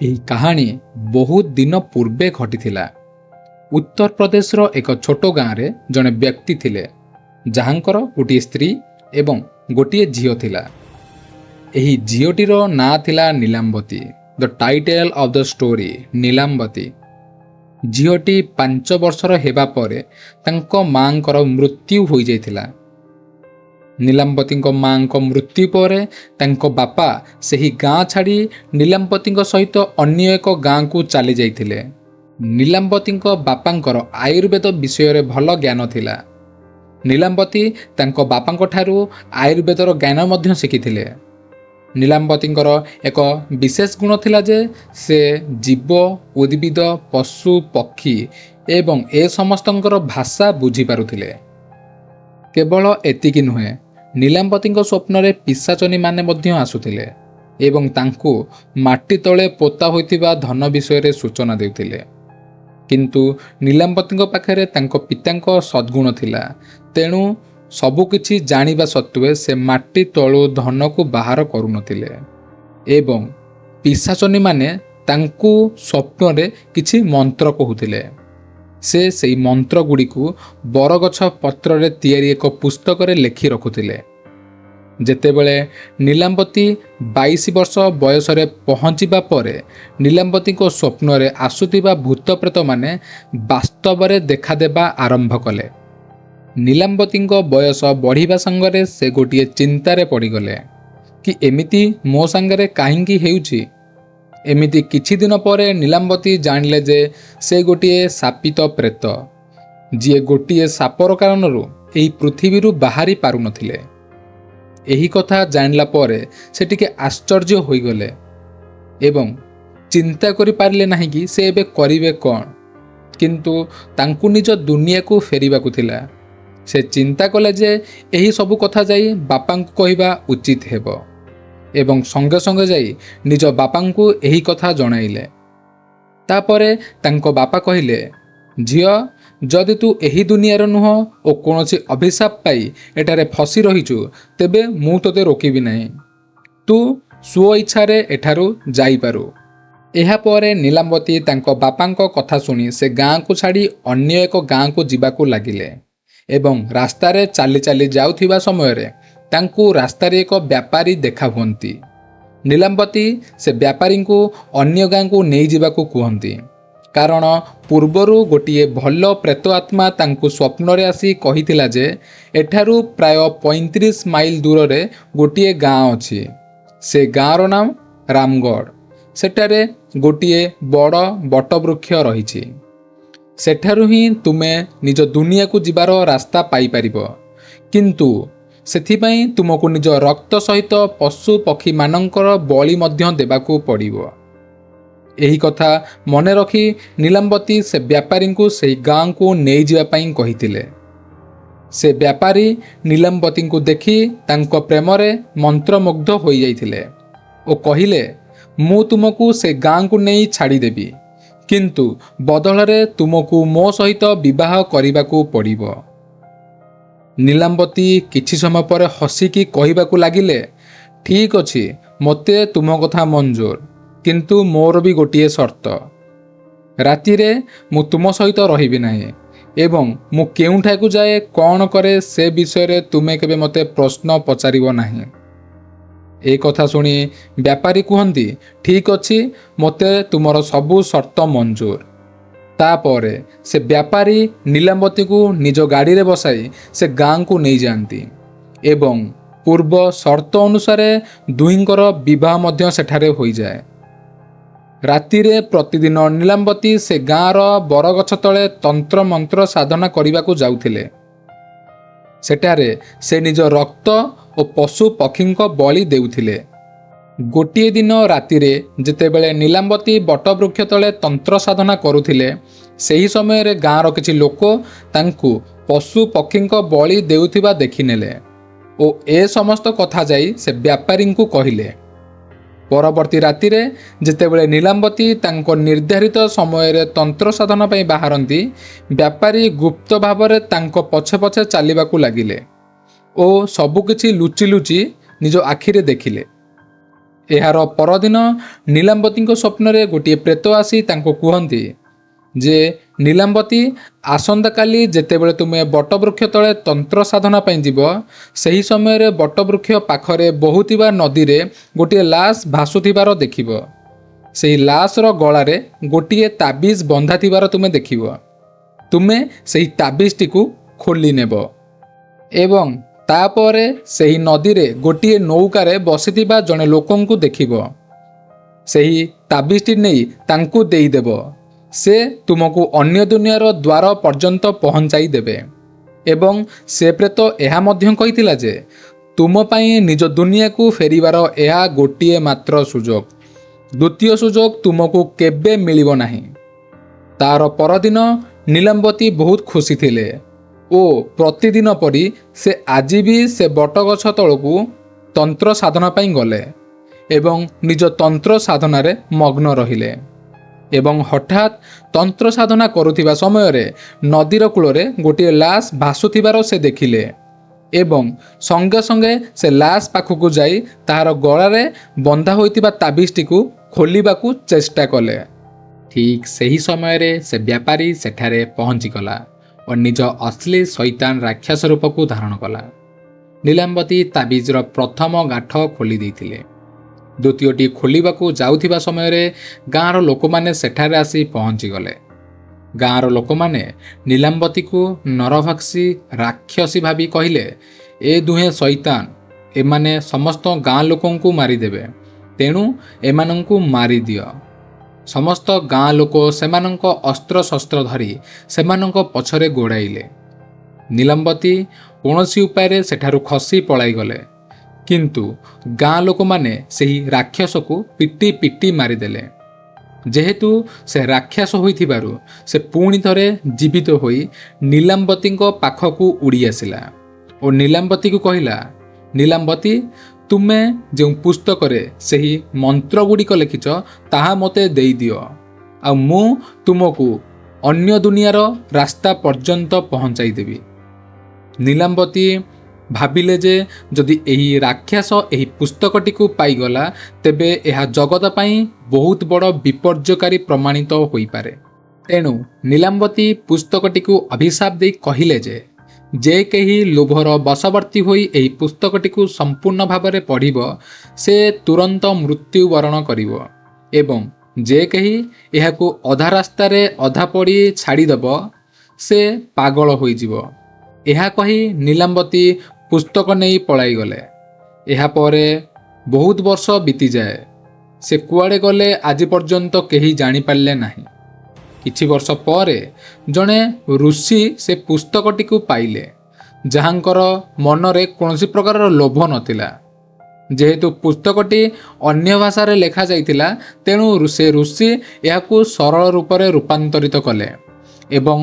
ଏହି କାହାଣୀ ବହୁତ ଦିନ ପୂର୍ବେ ଘଟିଥିଲା। ଉତ୍ତରପ୍ରଦେଶର ଏକ ଛୋଟ ଗାଁରେ ଜଣେ ବ୍ୟକ୍ତି ଥିଲେ, ଯାହାଙ୍କର ଗୋଟିଏ ସ୍ତ୍ରୀ ଏବଂ ଗୋଟିଏ ଝିଅ ଥିଲା। ଏହି ଝିଅଟିର ନାଁ ଥିଲା ନୀଲାମ୍ବତୀ। The title of the story, Nilambati. ଝିଅଟି 5 ବର୍ଷର ହେବା ପରେ ତାଙ୍କ ମାଆଙ୍କର ମୃତ୍ୟୁ ହୋଇଯାଇଥିଲା। ନୀଲାମ୍ବତୀଙ୍କ ମାଆଙ୍କ ମୃତ୍ୟୁ ପରେ ତାଙ୍କ ବାପା ସେହି ଗାଁ ଛାଡ଼ି ନୀଲାମ୍ବତୀଙ୍କ ସହିତ ଅନ୍ୟ ଏକ ଗାଁକୁ ଚାଲି ଯାଇଥିଲେ। ନୀଲାମ୍ବତୀଙ୍କ ବାପାଙ୍କର ଆୟୁର୍ବେଦ ବିଷୟରେ ଭଲ ଜ୍ଞାନ ଥିଲା। ନୀଲାମ୍ବତୀ ତାଙ୍କ ବାପାଙ୍କଠାରୁ ଆୟୁର୍ବେଦର ଜ୍ଞାନ ମଧ୍ୟ ଶିଖିଥିଲେ। ନୀଲାମ୍ବତୀଙ୍କର ଏକ ବିଶେଷ ଗୁଣ ଥିଲା ଯେ ସେ ଜୀବ, ଉଦ୍ଭିଦ, ପଶୁ, ପକ୍ଷୀ ଏବଂ ଏ ସମସ୍ତଙ୍କର ଭାଷା ବୁଝିପାରୁଥିଲେ। କେବଳ ଏତିକି ନୁହେଁ, ନୀଲାମ୍ବତୀଙ୍କ ସ୍ୱପ୍ନରେ ପିଶାଚନୀମାନେ ମଧ୍ୟ ଆସୁଥିଲେ ଏବଂ ତାଙ୍କୁ ମାଟି ତଳେ ପୋତା ହୋଇଥିବା ଧନ ବିଷୟରେ ସୂଚନା ଦେଉଥିଲେ। କିନ୍ତୁ ନୀଲାମ୍ବତୀଙ୍କ ପାଖରେ ତାଙ୍କ ପିତାଙ୍କ ସଦ୍ଗୁଣ ଥିଲା। ତେଣୁ ସବୁକିଛି ଜାଣିବା ସତ୍ତ୍ୱେ ସେ ମାଟି ତଳୁ ଧନକୁ ବାହାର କରୁନଥିଲେ ଏବଂ ପିଶାଚନୀମାନେ ତାଙ୍କୁ ସ୍ୱପ୍ନରେ କିଛି ମନ୍ତ୍ର କହୁଥିଲେ। ସେ ସେଇ ମନ୍ତ୍ରଗୁଡ଼ିକୁ ବରଗଛ ପତ୍ରରେ ତିଆରି ଏକ ପୁସ୍ତକରେ ଲେଖି ରଖୁଥିଲେ। ଯେତେବେଳେ ନୀଲାମ୍ବତୀ 22 ବର୍ଷ ବୟସରେ ପହଞ୍ଚିବା ପରେ ନୀଲାମ୍ବତୀଙ୍କ ସ୍ୱପ୍ନରେ ଆସୁଥିବା ଭୂତପ୍ରେତମାନେ ବାସ୍ତବରେ ଦେଖାଦେବା ଆରମ୍ଭ କଲେ। ନୀଲାମ୍ବତୀଙ୍କ ବୟସ ବଢ଼ିବା ସାଙ୍ଗରେ ସେ ଗୋଟିଏ ଚିନ୍ତାରେ ପଡ଼ିଗଲେ କି ଏମିତି ମୋ ସାଙ୍ଗରେ କାହିଁକି ହେଉଛି? ଏମିତି କିଛି ଦିନ ପରେ ନୀଲାମ୍ବତୀ ଜାଣିଲେ ଯେ ସେ ଗୋଟିଏ ଶାପିତ ପ୍ରେତ, ଯିଏ ଗୋଟିଏ ଶାପର କାରଣରୁ ଏହି ପୃଥିବୀରୁ ବାହାରି ପାରୁନଥିଲେ। ଏହି କଥା ଜାଣିଲା ପରେ ସେ ଟିକେ ଆଶ୍ଚର୍ଯ୍ୟ ହୋଇଗଲେ ଏବଂ ଚିନ୍ତା କରିପାରିଲେ ନାହିଁ କି ସେ ଏବେ କରିବେ କ'ଣ। କିନ୍ତୁ ତାଙ୍କୁ ନିଜ ଦୁନିଆକୁ ଫେରିବାକୁ ଥିଲା। ସେ ଚିନ୍ତା କଲେ ଯେ ଏହି ସବୁ କଥା ଯାଇ ବାପାଙ୍କୁ କହିବା ଉଚିତ ହେବ ଏବଂ ସଙ୍ଗେ ସଙ୍ଗେ ଯାଇ ନିଜ ବାପାଙ୍କୁ ଏହି କଥା ଜଣାଇଲେ। ତାପରେ ତାଙ୍କ ବାପା କହିଲେ, "ଝିଅ, ଯଦି ତୁ ଏହି ଦୁନିଆର ନୁହଁ ଓ କୌଣସି ଅଭିଶାପ ପାଇ ଏଠାରେ ଫସି ରହିଛୁ, ତେବେ ମୁଁ ତୋତେ ରୋକିବି ନାହିଁ। ତୁ ସ୍ୱ ଇଚ୍ଛାରେ ଏଠାରୁ ଯାଇପାରୁ।" ଏହାପରେ ନୀଲାମ୍ବତୀ ତାଙ୍କ ବାପାଙ୍କ କଥା ଶୁଣି ସେ ଗାଁକୁ ଛାଡ଼ି ଅନ୍ୟ ଏକ ଗାଁକୁ ଯିବାକୁ ଲାଗିଲେ ଏବଂ ରାସ୍ତାରେ ଚାଲି ଚାଲି ଯାଉଥିବା ସମୟରେ ତାଙ୍କୁ ରାସ୍ତାରେ ଏକ ବ୍ୟାପାରୀ ଦେଖା ହୁଅନ୍ତି। ନୀଲାମ୍ବତୀ ସେ ବ୍ୟାପାରୀଙ୍କୁ ଅନ୍ୟ ଗାଁକୁ ନେଇଯିବାକୁ କୁହନ୍ତି, କାରଣ ପୂର୍ବରୁ ଗୋଟିଏ ଭଲ ପ୍ରେତ ଆତ୍ମା ତାଙ୍କୁ ସ୍ୱପ୍ନରେ ଆସି କହିଥିଲା ଯେ ଏଠାରୁ ପ୍ରାୟ 35 ମାଇଲ ଦୂରରେ ଗୋଟିଏ ଗାଁ ଅଛି। ସେ ଗାଁର ନାମ ରାମଗଡ଼। ସେଠାରେ ଗୋଟିଏ ବଡ଼ ବଟବୃକ୍ଷ ରହିଛି। ସେଠାରୁ ହିଁ ତୁମେ ନିଜ ଦୁନିଆକୁ ଯିବାର ରାସ୍ତା ପାଇପାରିବ। କିନ୍ତୁ ସେଥିପାଇଁ ତୁମକୁ ନିଜ ରକ୍ତ ସହିତ ପଶୁ ପକ୍ଷୀମାନଙ୍କର ବଳି ମଧ୍ୟ ଦେବାକୁ ପଡ଼ିବ। ଏହି କଥା ମନେ ରଖି ନୀଲାମ୍ବତୀ ସେ ବ୍ୟାପାରୀଙ୍କୁ ସେହି ଗାଁକୁ ନେଇଯିବା ପାଇଁ କହିଥିଲେ। ସେ ବ୍ୟାପାରୀ ନୀଲାମ୍ବତୀଙ୍କୁ ଦେଖି ତାଙ୍କ ପ୍ରେମରେ ମନ୍ତ୍ରମୁଗ୍ଧ ହୋଇଯାଇଥିଲେ ଓ କହିଲେ, "ମୁଁ ତୁମକୁ ସେ ଗାଁକୁ ନେଇ ଛାଡ଼ିଦେବି, କିନ୍ତୁ ବଦଳରେ ତୁମକୁ ମୋ ସହିତ ବିବାହ କରିବାକୁ ପଡ଼ିବ।" ନୀଲାମ୍ବତୀ କିଛି ସମୟ ପରେ ହସିକି କହିବାକୁ ଲାଗିଲେ, "ଠିକ୍ ଅଛି, ମୋତେ ତୁମ କଥା ମଞ୍ଜୁର। କିନ୍ତୁ ମୋର ବି ଗୋଟିଏ ସର୍ତ୍ତ। ରାତିରେ ମୁଁ ତୁମ ସହିତ ରହିବି ନାହିଁ ଏବଂ ମୁଁ କେଉଁଠାକୁ ଯାଏ, କ'ଣ କରେ, ସେ ବିଷୟରେ ତୁମେ କେବେ ମୋତେ ପ୍ରଶ୍ନ ପଚାରିବ ନାହିଁ।" ଏ କଥା ଶୁଣି ବ୍ୟାପାରୀ କୁହନ୍ତି, "ଠିକ୍ ଅଛି, ମୋତେ ତୁମର ସବୁ ସର୍ତ୍ତ ମଞ୍ଜୁର।" ତାପରେ ସେ ବ୍ୟାପାରୀ ନୀଲାମ୍ବତୀକୁ ନିଜ ଗାଡ଼ିରେ ବସାଇ ସେ ଗାଁକୁ ନେଇଯାଆନ୍ତି ଏବଂ ପୂର୍ବ ସର୍ତ୍ତ ଅନୁସାରେ ଦୁହିଁଙ୍କର ବିବାହ ମଧ୍ୟ ସେଠାରେ ହୋଇଯାଏ। ରାତିରେ ପ୍ରତିଦିନ ନୀଲାମ୍ବତୀ ସେ ଗାଁର ବରଗଛ ତଳେ ତନ୍ତ୍ର ମନ୍ତ୍ର ସାଧନା କରିବାକୁ ଯାଉଥିଲେ। ସେଠାରେ ସେ ନିଜ ରକ୍ତ ଓ ପଶୁ ପକ୍ଷୀଙ୍କ ବଳି ଦେଉଥିଲେ। ଗୋଟିଏ ଦିନ ରାତିରେ ଯେତେବେଳେ ନୀଲାମ୍ବତୀ ବଟବୃକ୍ଷ ତଳେ ତନ୍ତ୍ର ସାଧନା କରୁଥିଲେ, ସେହି ସମୟରେ ଗାଁର କିଛି ଲୋକ ତାଙ୍କୁ ପଶୁ ପକ୍ଷୀଙ୍କ ବଳି ଦେଉଥିବା ଦେଖିନେଲେ ଓ ଏ ସମସ୍ତ କଥା ଯାଇ ସେ ବ୍ୟାପାରୀଙ୍କୁ କହିଲେ। ପରବର୍ତ୍ତୀ ରାତିରେ ଯେତେବେଳେ ନୀଲାମ୍ବତୀ ତାଙ୍କ ନିର୍ଦ୍ଧାରିତ ସମୟରେ ତନ୍ତ୍ର ସାଧନା ପାଇଁ ବାହାରନ୍ତି, ବ୍ୟାପାରୀ ଗୁପ୍ତ ଭାବରେ ତାଙ୍କ ପଛେ ପଛେ ଚାଲିବାକୁ ଲାଗିଲେ ଓ ସବୁକିଛି ଲୁଚି ଲୁଚି ନିଜ ଆଖିରେ ଦେଖିଲେ। ଏହାର ପରଦିନ ନୀଲାମ୍ବତୀଙ୍କ ସ୍ୱପ୍ନରେ ଗୋଟିଏ ପ୍ରେତ ଆସି ତାଙ୍କୁ କୁହନ୍ତି ଯେ, ନୀଲାମ୍ବତୀ, ଆସନ୍ତାକାଲି ଯେତେବେଳେ ତୁମେ ବଟବୃକ୍ଷ ତଳେ ତନ୍ତ୍ର ସାଧନା ପାଇଁ ଯିବ, ସେହି ସମୟରେ ବଟବୃକ୍ଷ ପାଖରେ ବହୁଥିବା ନଦୀରେ ଗୋଟିଏ ଲାଶ ଭାସୁଥିବାର ଦେଖିବ। ସେହି ଲାଶର ଗଳାରେ ଗୋଟିଏ ତାବିଜ ବନ୍ଧା ଥିବାର ତୁମେ ଦେଖିବ। ତୁମେ ସେହି ତାବିଜଟିକୁ ଖୋଲି ନେବ ଏବଂ ତାପରେ ସେହି ନଦୀରେ ଗୋଟିଏ ନୌକାରେ ବସିଥିବା ଜଣେ ଲୋକଙ୍କୁ ଦେଖିବ। ସେହି ତାବିଜଟି ନେଇ ତାଙ୍କୁ ଦେଇଦେବ। ସେ ତୁମକୁ ଅନ୍ୟ ଦୁନିଆର ଦ୍ୱାର ପର୍ଯ୍ୟନ୍ତ ପହଞ୍ଚାଇ ଦେବେ। ଏବଂ ସେ ପ୍ରେତ ଏହା ମଧ୍ୟ କହିଥିଲା ଯେ ତୁମ ପାଇଁ ନିଜ ଦୁନିଆକୁ ଫେରିବାର ଏହା ଗୋଟିଏ ମାତ୍ର ସୁଯୋଗ। ଦ୍ୱିତୀୟ ସୁଯୋଗ ତୁମକୁ କେବେ ମିଳିବ ନାହିଁ। ତାର ପରଦିନ ନୀଲାମ୍ବତୀ ବହୁତ ଖୁସି ଥିଲେ ଓ ପ୍ରତିଦିନ ପରି ସେ ଆଜି ବି ସେ ବଟଗଛ ତଳକୁ ତନ୍ତ୍ର ସାଧନା ପାଇଁ ଗଲେ ଏବଂ ନିଜ ତନ୍ତ୍ର ସାଧନାରେ ମଗ୍ନ ରହିଲେ। ଏବଂ ହଠାତ୍ ତନ୍ତ୍ର ସାଧନା କରୁଥିବା ସମୟରେ ନଦୀର କୂଳରେ ଗୋଟିଏ ଲାଶ ଭାସୁଥିବାର ସେ ଦେଖିଲେ ଏବଂ ସଙ୍ଗେ ସଙ୍ଗେ ସେ ଲାଶ ପାଖକୁ ଯାଇ ତାହାର ଗଳାରେ ବନ୍ଧା ହୋଇଥିବା ତାବିଜଟିକୁ ଖୋଲିବାକୁ ଚେଷ୍ଟା କଲେ। ଠିକ୍ ସେହି ସମୟରେ ସେ ବ୍ୟାପାରୀ ସେଠାରେ ପହଞ୍ଚିଗଲା ଓ ନିଜ ଅସଲି ଶୈତାନ ରାକ୍ଷସ ରୂପକୁ ଧାରଣ କଲା। ନୀଲାମ୍ବତୀ ତାବିଜର ପ୍ରଥମ ଗାଁଠ ଖୋଲି ଦେଇଥିଲେ। ଦ୍ୱିତୀୟଟି ଖୋଲିବାକୁ ଯାଉଥିବା ସମୟରେ ଗାଁର ଲୋକମାନେ ସେଠାରେ ଆସି ପହଞ୍ଚିଗଲେ। ଗାଁର ଲୋକମାନେ ନୀଲାମ୍ବତୀକୁ ନରଭକ୍ଷୀ ରାକ୍ଷସୀ ଭାବି କହିଲେ, ଏ ଦୁହେଁ ଶୈତାନ, ଏମାନେ ସମସ୍ତ ଗାଁ ଲୋକଙ୍କୁ ମାରିଦେବେ, ତେଣୁ ଏମାନଙ୍କୁ ମାରିଦିଅ। ସମସ୍ତ ଗାଁ ଲୋକ ସେମାନଙ୍କ ଅସ୍ତ୍ରଶସ୍ତ୍ର ଧରି ସେମାନଙ୍କ ପଛରେ ଗୋଡ଼ାଇଲେ। ନୀଲାମ୍ବତୀ କୌଣସି ଉପାୟରେ ସେଠାରୁ ଖସି ପଳାଇଗଲେ, କିନ୍ତୁ ଗାଁ ଲୋକମାନେ ସେହି ରାକ୍ଷସକୁ ପିଟି ପିଟି ମାରିଦେଲେ। ଯେହେତୁ ସେ ରାକ୍ଷସ ହୋଇଥିବାରୁ ସେ ପୁଣି ଥରେ ଜୀବିତ ହୋଇ ନୀଲାମ୍ବତୀଙ୍କ ପାଖକୁ ଉଡ଼ି ଆସିଲା ଓ ନୀଲାମ୍ବତୀକୁ କହିଲା, ନୀଲାମ୍ବତୀ, ତୁମେ ଯେଉଁ ପୁସ୍ତକରେ ସେହି ମନ୍ତ୍ରଗୁଡ଼ିକ ଲେଖିଛ, ତାହା ମୋତେ ଦେଇଦିଅ ଆଉ ମୁଁ ତୁମକୁ ଅନ୍ୟ ଦୁନିଆର ରାସ୍ତା ପର୍ଯ୍ୟନ୍ତ ପହଞ୍ଚାଇ ଦେବି। ନୀଲାମ୍ବତୀ ଭାବିଲେ ଯେ ଯଦି ଏହି ରାକ୍ଷସ ଏହି ପୁସ୍ତକଟିକୁ ପାଇଗଲା, ତେବେ ଏହା ଜଗତ ପାଇଁ ବହୁତ ବଡ଼ ବିପର୍ଯ୍ୟୟକାରୀ ପ୍ରମାଣିତ ହୋଇପାରେ। ତେଣୁ ନୀଲାମ୍ବତୀ ପୁସ୍ତକଟିକୁ ଅଭିଶାପ ଦେଇ କହିଲେ ଯେ ଯେ କେହି ଲୋଭର ବଶବର୍ତ୍ତୀ ହୋଇ ଏହି ପୁସ୍ତକଟିକୁ ସମ୍ପୂର୍ଣ୍ଣ ଭାବରେ ପଢ଼ିବ, ସେ ତୁରନ୍ତ ମୃତ୍ୟୁବରଣ କରିବ ଏବଂ ଯେ କେହି ଏହାକୁ ଅଧା ରାସ୍ତାରେ ଅଧା ପଢ଼ି ଛାଡ଼ିଦେବ, ସେ ପାଗଳ ହୋଇଯିବ। ଏହା କହି ନୀଲାମ୍ବତୀ ପୁସ୍ତକ ନେଇ ପଳାଇଗଲେ। ଏହାପରେ ବହୁତ ବର୍ଷ ବିତିଯାଏ। ସେ କୁଆଡ଼େ ଗଲେ, ଆଜି ପର୍ଯ୍ୟନ୍ତ କେହି ଜାଣିପାରିଲେ ନାହିଁ। କିଛି ବର୍ଷ ପରେ ଜଣେ ଋଷି ସେ ପୁସ୍ତକଟିକୁ ପାଇଲେ, ଯାହାଙ୍କର ମନରେ କୌଣସି ପ୍ରକାରର ଲୋଭ ନଥିଲା। ଯେହେତୁ ପୁସ୍ତକଟି ଅନ୍ୟ ଭାଷାରେ ଲେଖାଯାଇଥିଲା, ତେଣୁ ସେ ଋଷି ଏହାକୁ ସରଳ ରୂପରେ ରୂପାନ୍ତରିତ କଲେ। ଏବଂ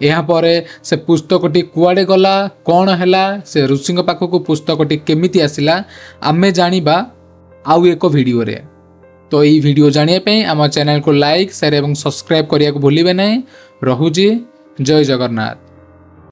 ଏହାପରେ ସେ ପୁସ୍ତକଟି କୁଆଡ଼େ ଗଲା, କ'ଣ ହେଲା, ସେ ଋଷିଙ୍କ ପାଖକୁ ପୁସ୍ତକଟି କେମିତି ଆସିଲା, ଆମେ ଜାଣିବା ଆଉ ଏକ ଭିଡ଼ିଓରେ। ତ ଏଇ ଭିଡ଼ିଓ ଜାଣିବା ପାଇଁ ଆମ ଚ୍ୟାନେଲକୁ ଲାଇକ୍, ସେୟାର ଏବଂ ସବସ୍କ୍ରାଇବ୍ କରିବାକୁ ଭୁଲିବେ ନାହିଁ। ରହୁଛି, ଜୟ ଜଗନ୍ନାଥ।